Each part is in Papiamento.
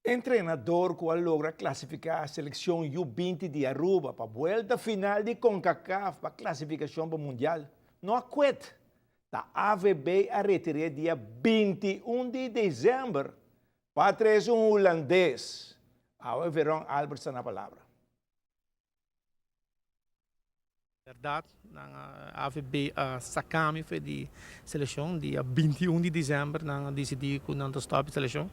Entrenador cu a logra clasifica seleccion U 20 di Aruba pa buelta final di Concacaf pa clasificacion pa Mundial no a cuet. Ta AVB a retir'é dia 21 di december pa trece un Hulandes. Awe Veron Alberts ta na palabra. Berdad, nan AVB a saca mi for di seleccion dia 21 di december nan a dicidi cu nan ta stop e seleccion.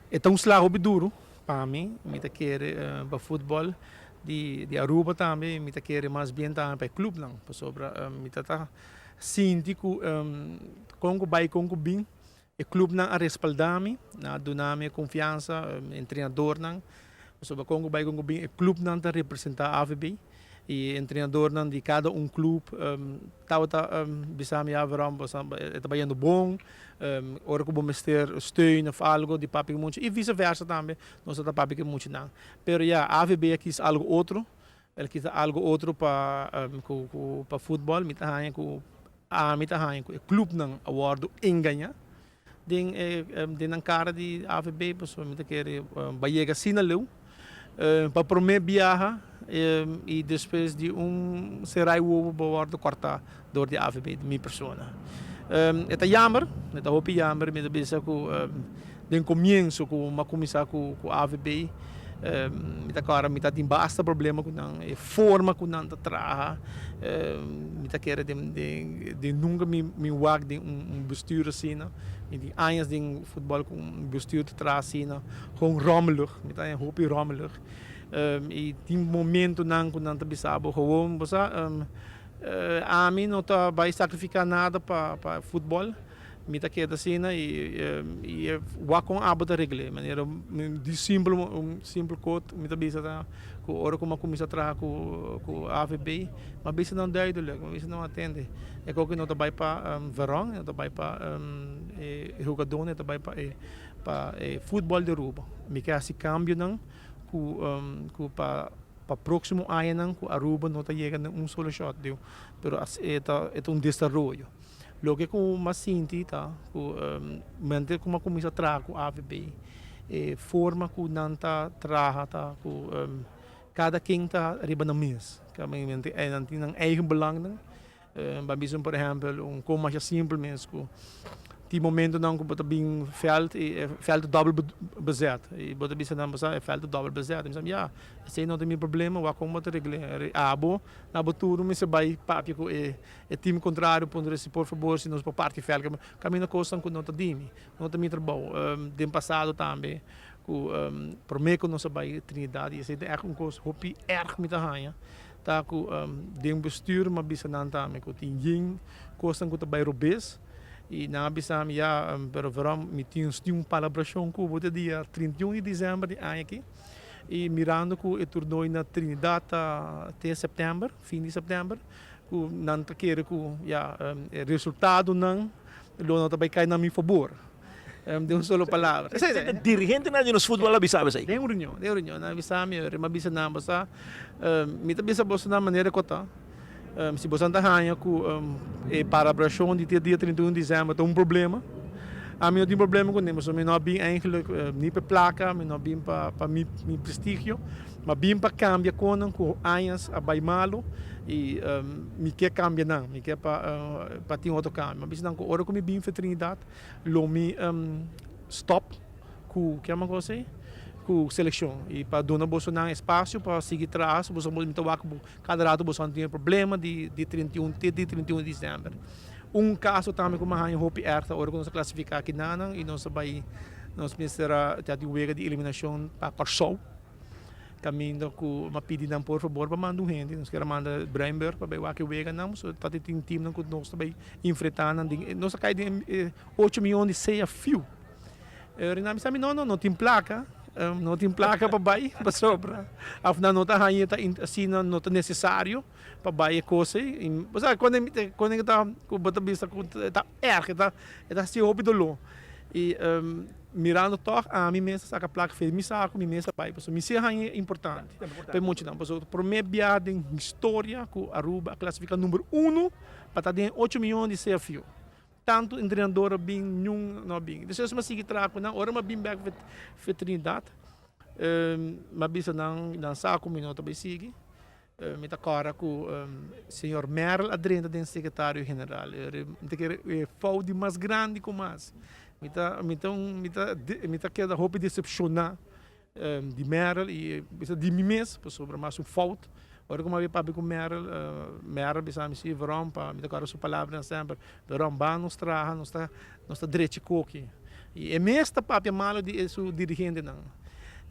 E ta un slag hopi duro pa mi, mi ta kere pa futbol di Aruba tambe, mi ta kere mas bien tambe pa e clubnan pasobra mi ta ta sinti cu con cu bay con cu bin E clubnan a respalda mi, nan a duna mi e confiansa, e entrenadornan, pasobra con cu bay con cu bin e clubnan ta representa AVB y e entrenadornan di cada un club tabata bisa mi, ya Veron e ta bayendo bon, ora cu bo mester steun of algo di papia cu mucha y vice versa tambe nos ta ta papia cu e muchanan. Pero ya AVB a kies algo otro, el kies algo otro pa pa futbol, mi ta haña cu Ami ta haña ku e klupnan a wòrdu engañá den e den nan kara di AVB pasobra mi ta kere bai yega asina leu pa promé biaha i despues di un serai wowo bo wòrdu kòrtá dor di AVB di mi persona. E ta yamber, e ta hopi yamber, mi ta bisa ku den komienso ku mi a kuminsá ku AVB mi ta kòrda mi ta tin basta problema ku nan, e forma ku nan ta traha mi ta kere den den nunka mi mi wak den un bestuur asina, mi tin añas den futbòl ku un bestuur ta traha asina, gewoon rommelig, mi ta haña hopi rommelig i tin momentonan ku nan ta bisa bo gewoon bo sa ami no ta bai sakrifiká nada pa pa futbòl. Mi ta keda asina y y wak con abo ta regl'é. Manera di simpel un simpel cot mi ta bisa ta cu ora cu mi a cuminsa traha cu cu AVB mi a bisa nan duidelijk, mi a bisa nan atende e koki no ta bay pa Veron, e no ta bay pa e hugadónan, e ta bay pa e pa e futbol di Aruba. Mi ke haci cambionan cu cu pa pa proximo añanan cu Aruba no ta yega na un solo shot pero e ta e ta un desaroyo. Loke ku m'a sinti ta ku mente ku m'a kuminsá traha ku AVB, e forma ku nan ta traha ta ku kada ken ta riba nan mes. Nan tin nan eigen belangnan. Ban bisa por ehèmpel un kos masha simpel mes ku tin momentonan ku bo ta bin vèlt i e vèlt ta dòbel bezet i bo ta bisa nan bo sa e vèlt ta dòbel bezet. Mi bisa ya esei no ta mi problema wak kon bo ta regl'é. Abo na bo turno mester bai papia ku e E team contrario por reci por fabor si nos por parti veld caminda cosnan cu no ta di mi, no ta mi trabou. Den pasado tambe cu prome cu nos a bay Trinidad y esey ta echt un cos hopi erg mi ta haya ta cu den bestuur mi a bisa nan tambe cu tin yen cosnan cu ta bay robes y nan a bisa mi ya pero Veron mi tin un palabracion cu bo te dia 31 di december di aña aki y mirando cu e toernooi na Trinidad ta te september fin di september. Ku nan ta kere ku ya e resultadonan lo no ta bai kai na mi fabor, den un solo palabra. Esei ta dirigentenan di nos futbol a bisa bo esei? Den un reunion, den un reunion nan a bisa mi, mi a bisa nan bo sa, mi ta bisa boso na manera ku ta, si boso ta haña ku e palabrashon di te dia 31 di desèmber ta un problema, ami no tin problema kuné, pasobra mi no a bin eigenlik ni pa e plaka, mi no a bin pa mi prestigio. Ma bin pa cambia conan cu añas a bay malo y mi ke cambia nan, mi ke pa pa tin otro cambio. Ma bisa nan cu ora cu mi bin fe Trinidad lo mi stop cu kiaman cos ey? Cu seleccion y pa duna boso nan espacio pa sigui traha so boso mi ta wak cu cada rato boso a tin problema di di 31 te di 31 di december. Un caso tambe cu mi a haña hopi erg ta ora cu nos a clasifica kinanan y nos a bay nos mester a ta tin wega di eliminacion pa Corsou. Caminda cu m'a pidi nan por fabor pa manda un hende, nos kier a manda Bruinberg pa bay wak e weganan, so ta tin teamnan cu nos ta bay enfrenta nan den, nos a cay den e ocho miyon di sea fiu. Rina a bisa mi no no, no tin placa, no tin placa pa bay pasobra af nan no ta haña ta asina no ta necesario pa bay e cos ey, bo sa cuando cuando ta cu bo ta bisa cu ta erg, e ta haci hopi dolor y. Mirando tòg ami mes a saka plaka fe mi sa ku mi mes a bai pasobra mi si a haña importante pa e muchanan pasobra promé bia den historia ku Aruba a klasifiká number uno pa ta den ocho miyon di CFU tantu entrenador a bin niun no a bin despues mi a sigui traha ku nan ora mi a bin bèk fe Trinidad. M'a bisa nan, nan sa ku mi no ta bai sigui. Mi ta kòrda ku señor Merel a drenta den sekretario general. Mi ta kere e fout di mas grandi ku mas. Mi ta mi ta un mi ta mi ta keda hopi desepshoná di Merel i bisa di mi mes pasobra mas un fout. Ora ku mi a bai papia ku Merel, Merel bisa mi si Veron pa mi ta kòrda su palabranan semper, Veron ban nos traha nos ta nos ta drecha koki. I e mes ta papia malu di e su dirigentenan.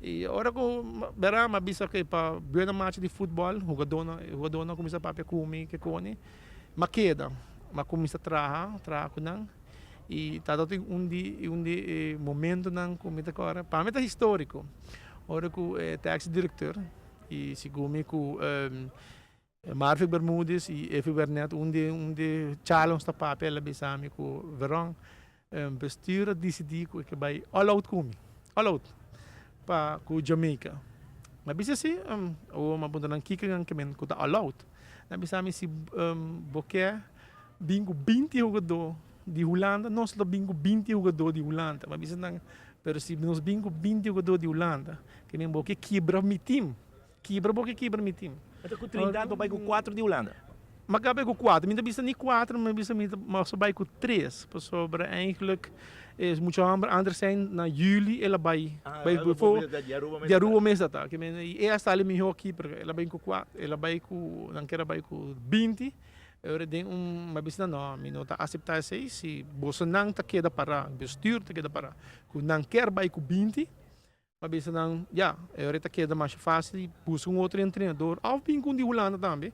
I ora ku bera mi a bisa ke pa buena match di futbòl hugadónan e hugadónan a kuminsá papia ku mi ke koni mi a keda mi a kuminsá traha traha ku nan i tabata tin un di un di e momentonan ku mi ta kòrda pa mi ta históriko ora ku e taxi direktor i segun mi ku Marvick Bermudez i Efi Wernet un di un di charla nos ta papia el a bisa mi ku Veron bestuur a disidí ku e ke bai all out ku mi all out pa ku Jamaica mi a bisa si awor mi a puntra nan kiko nan ke men ku ta all out nan a bisa mi si bo ke bin ku 20 hugadó di Hulanda nos lo bin ku 20 hugadó di Hulanda mi a bisa nan pero si nos bin ku 20 hugadó di Hulanda ke men bo ke kibra mi team. Kibra bo ke kibra mi tim. Mi ta ku 30 bo bai ku kuatro di Hulanda. Mi a bai ku kuatro, mi ta bisa ni kuatro, mi a bisa mi ta mester bai ku tres, pasobra eigenlijk e mucha homber anders zijn na juli el a bai, bai di Aruba mes ta ta, i e a sali miho keeper, el a bai ku kuatro, el a bai ku, nan kier a bai ku 20, ora den un, mi a bisa nan no, mi no ta asepta esei, si bosonan ta keda para, bestuur ta keda para, ku nan kier bai ku 20, A bisa nan, Ya, e ora e ta keda masha fácil buska un otro entrenador òf bin ku un di Hulanda tambe.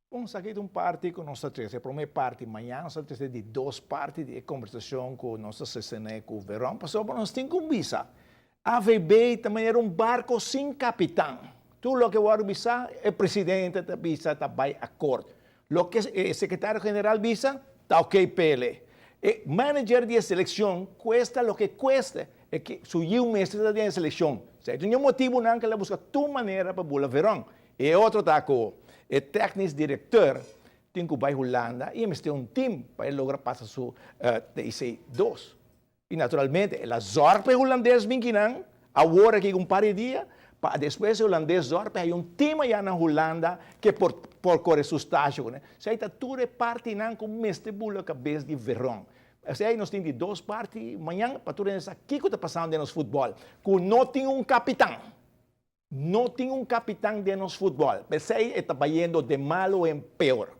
Bon, esaki ta un parti ku nos ta trese, e promé parti. Mañana nos ta trese di dos parti di e kombersashon ku nos ta sostené ku Veron, pasobra nos tin ku bisa, AVB ta manera un barko sin kapitan. Tur loke wòrdu bisá, e presidente ta bisa ta bai akort. Loke e sekretario general bisa, ta oké p'ele. E manager di e selekshon, kuesta loke kueste, e ke su yiu mester ta den e selekshon. Esei ta un motibunan ku el a buska tur manera pa bula Veron. E otro ta ku e teknisch direkteur tin ku bai Hulanda i e mester un tim pa e logra pasa su TC 2. I naturalmente el a zòrg pa e hulandes bin kinan, awor aki un par di dia, pa despues e hulandes zòrg pa haya un tim aya na Hulanda ke por por kore su stasio kuné. Esei ta tur e partinan ku mester bula kabes di Veron. Esei nos tin di dos parti mañan pa tur hende sa kiko ta pasando den nos futbòl, ku no tin un kapitan. No tin un kapitan den nos futbòl. P'esei e ta bayendo de malo en peor.